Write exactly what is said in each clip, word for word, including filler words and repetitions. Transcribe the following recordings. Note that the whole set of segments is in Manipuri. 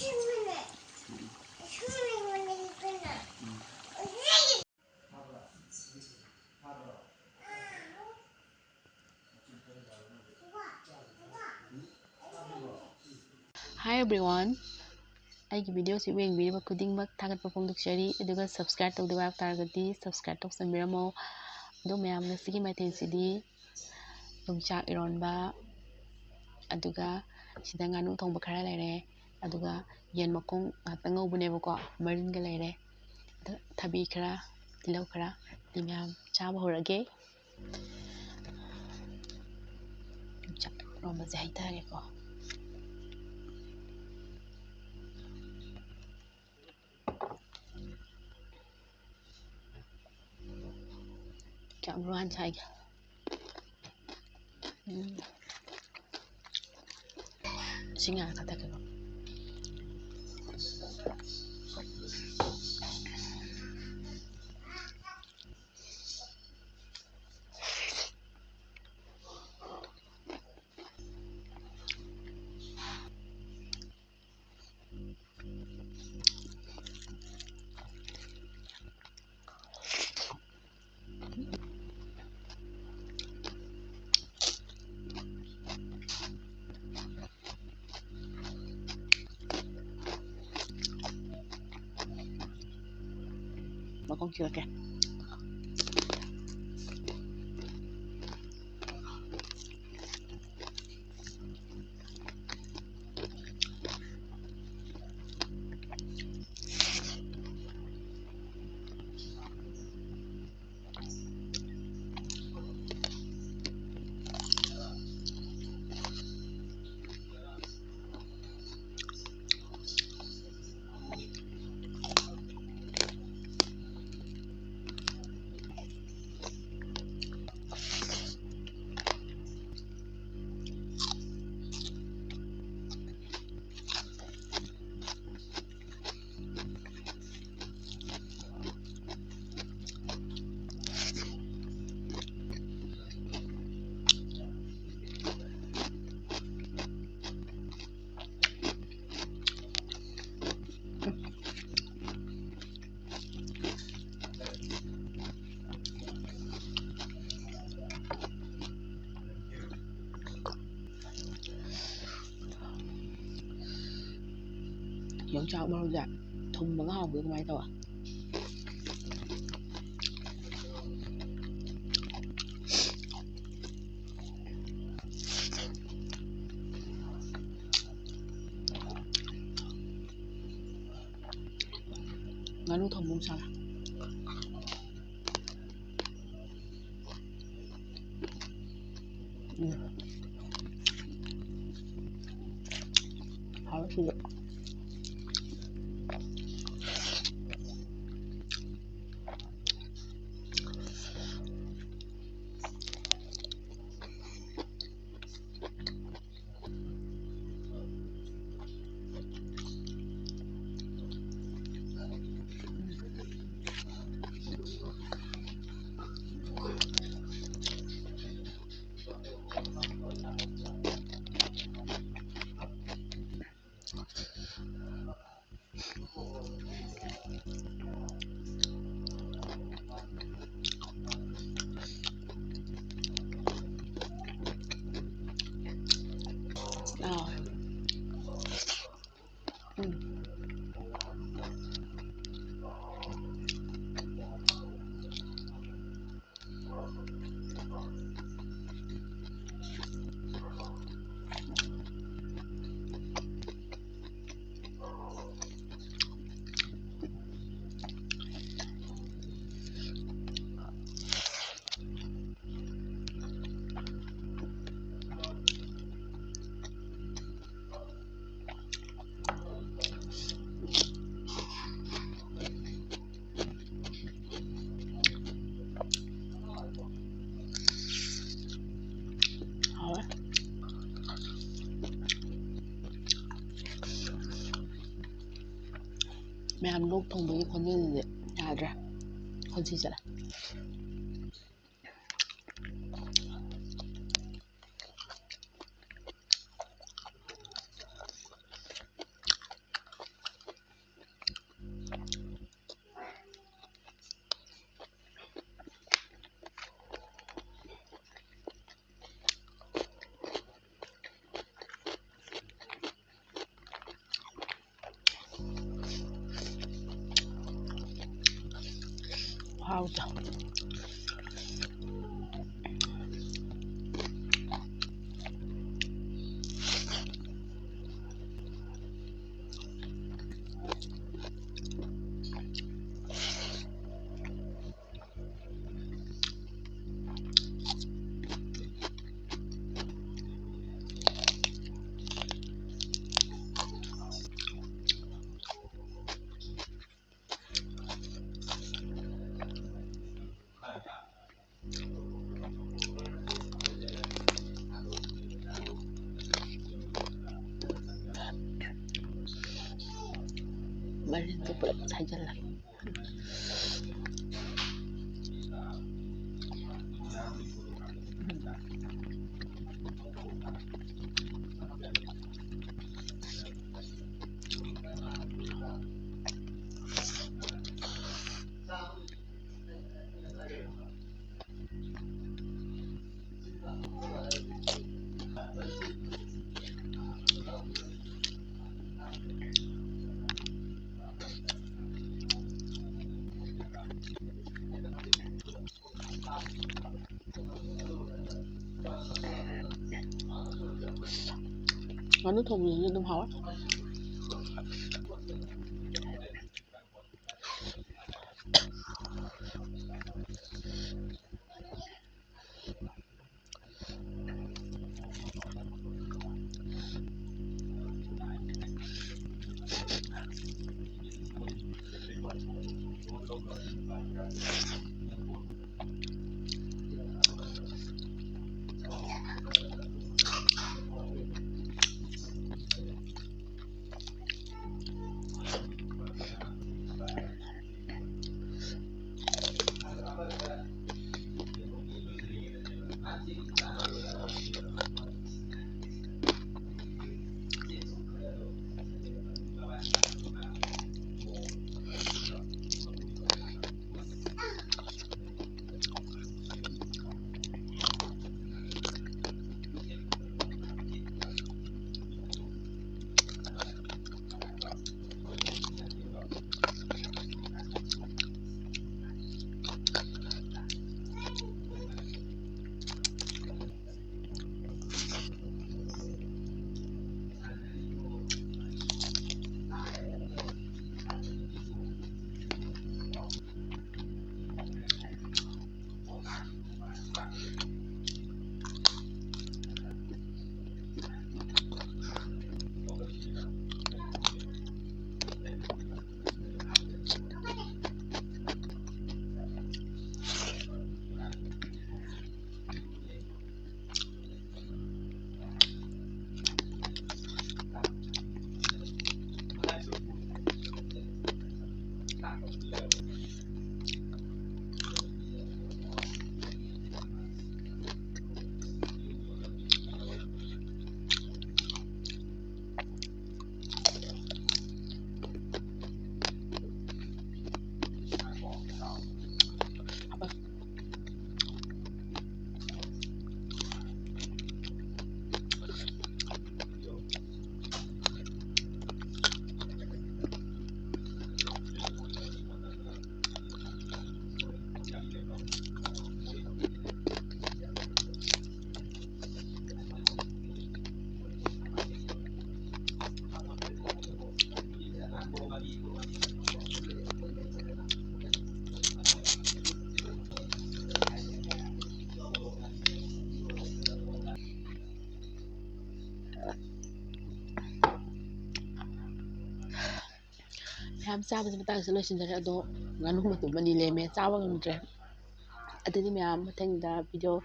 Hi everyone, ꯑꯩꯒꯤ videoꯁꯤ ꯌꯦꯡꯕꯤꯔꯤꯕ ꯈꯨꯗꯤꯡꯃꯛ ꯊꯥꯒꯠꯄ ꯐꯣꯡꯗꯣꯛꯆꯔꯤ꯫ ꯑꯗꯨꯒ subscribe ꯇꯧꯗꯕ ꯇꯥꯔꯒꯗꯤ subscribe ꯇꯧꯁꯟꯕꯤꯔꯝꯃꯣ꯫ ꯑꯗꯣ ꯃꯌꯥꯝ, ꯉꯁꯤꯒꯤ ꯃꯊꯦꯜꯁꯤꯗꯤ ꯌꯣꯡꯆꯥꯛ ꯏꯔꯣꯟꯕ, ꯑꯗꯨꯒ ꯁꯤꯗ ꯉꯥꯅꯨ ꯊꯣꯡꯕ ꯈꯔ ꯂꯩꯔꯦ, ꯑꯗꯨꯒ ꯌꯦꯟ ꯃꯈꯣꯡ ꯉꯥꯛꯇ ꯉꯧꯕꯅꯦꯕꯀꯣ, ꯃꯔꯤꯟꯒ ꯂꯩꯔꯦ, ꯑꯗ ꯊꯕꯤ ꯈꯔ, ꯇꯤꯜꯍꯧ ꯈꯔ꯫ ꯑꯗꯨꯗꯤ ꯃꯌꯥꯝ ꯆꯥꯕ ꯍꯧꯔꯒꯦ꯫ ꯌꯣꯡꯆꯥꯛ ꯏꯔꯣꯟꯕꯁꯦ ꯍꯩꯊꯔꯦꯀꯣ꯫ ꯌꯣꯡꯆꯥꯛ ꯃꯔꯨ ꯍꯥꯟꯅ ꯁꯥꯏꯒꯦ꯫ ꯎꯝ꯫ ꯏꯁꯤꯡ ꯍꯥꯟꯅ ꯊꯥꯗꯒꯦꯀꯣ꯫ ꯃꯈꯣꯡ ꯁꯤꯔꯛꯀꯦ꯫ ꯌꯣꯡꯆꯥꯛ ꯃꯔꯨꯁꯦ ꯊꯨꯝꯕꯒ ꯍꯥꯎꯕꯗꯣ ꯑꯗꯨꯃꯥꯏꯅ ꯇꯧꯋꯦ꯫ ꯉꯥꯅꯨ ꯊꯣꯡꯕ ꯑꯃ ꯆꯥꯒꯦ꯫ ꯎꯝ꯫ ꯍꯥꯎꯔꯦ ꯁꯤꯁꯨ꯫ ꯑꯥ꯫ ꯎꯝ꯫ ꯍꯥꯎꯋꯦ꯫ ꯃꯌꯥꯝ ꯂꯣꯛ ꯊꯨꯡꯕꯒꯤ ꯈꯣꯟꯖꯦꯜꯁꯤꯗꯤ ꯌꯥꯗ꯭ꯔꯦ꯫ ꯈꯣꯟꯊꯤ ꯆꯠꯂꯦ꯫ ꯍꯥꯎꯗ꯫ ꯃꯔꯤꯟꯗꯣ ꯄꯨꯂꯞ ꯁꯥꯏꯖꯜꯂꯒꯦ꯫ ꯉꯥꯅꯨ ꯊꯣꯡꯕꯁꯤꯁꯨ ꯑꯗꯨꯝ ꯍꯥꯎꯋꯦ꯫ ꯃꯌꯥꯝ ꯆꯥꯕꯁꯦ ꯃꯇꯥꯡꯁꯤꯗ ꯂꯣꯏꯁꯤꯟꯖꯔꯦ꯫ ꯑꯗꯣ ꯉꯥꯅꯨ ꯃꯇꯨꯝ ꯑꯅꯤ ꯂꯦꯝꯃꯦ, ꯆꯥꯕ ꯉꯝꯗ꯭ꯔꯦ꯫ ꯑꯗꯨꯗꯤ ꯃꯌꯥꯝ ꯃꯊꯪꯗ ꯚꯤꯗꯤꯑꯣ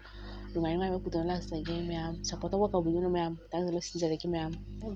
ꯅꯨꯡꯉꯥꯏ ꯅꯨꯡꯉꯥꯏꯕ ꯄꯨꯗꯨꯅ ꯂꯥꯛꯆꯒꯦ꯫ ꯃꯌꯥꯝ ꯁꯞꯄꯣꯔꯠ ꯇꯧꯕ ꯀꯧꯕꯤꯒꯅꯨ꯫ ꯃꯌꯥꯝ ꯃꯇꯥꯡꯗ ꯂꯣꯏꯁꯤꯟꯖꯔꯒꯦ ꯃꯌꯥꯝ꯫